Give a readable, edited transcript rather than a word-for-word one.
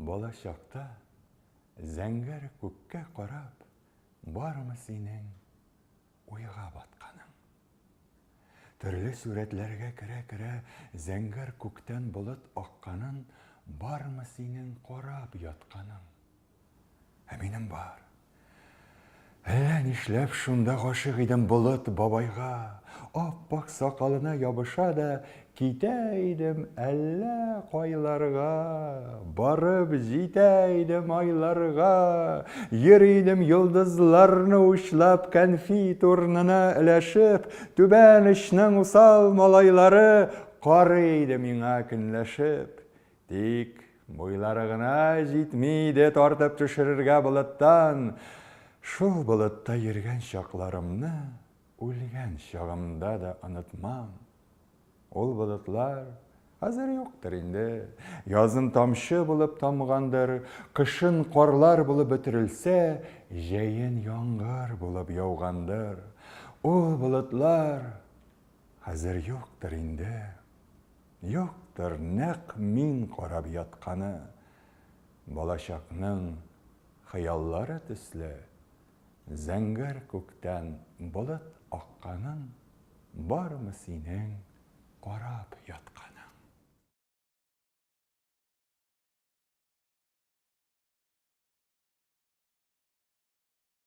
Бала чакта зәңгәр күккә карап, бармы синең уйга батканың? Төрле сурәтләргә керә-керә зәңгәр күктән болыт акканын бармы синең карап ятканың? Ә минем бар. Әллә нишләп шунда гашыйк идем болыт бабайга. Ап-ак сакалына ябыша да китә идем әллә кайларга. Барып җитә идем айларга. Йөри идем йолдызларны учлап, кәнфит урынына өләшеп, түбән очның усал малайлары карый иде миңа көнләшеп. Тик буйлары гына җитми иде тартып төшерергә болыттан. Шул болытта йөргән чакларымны үлгән чагымда да онытмам. Ул болытлар хәзер юктыр инде. Язын тамчы булып тамгандыр, кышын карлар булып бөтерелсә, җәен яңгыр булып яугандыр. Ул болытлар хәзер юктыр инде. Юктыр нәкъ мин карап ятканы. Балачакның хыяллары төсле, Зәңгәр күктән болыт акканын Бармы синең карап ятканың?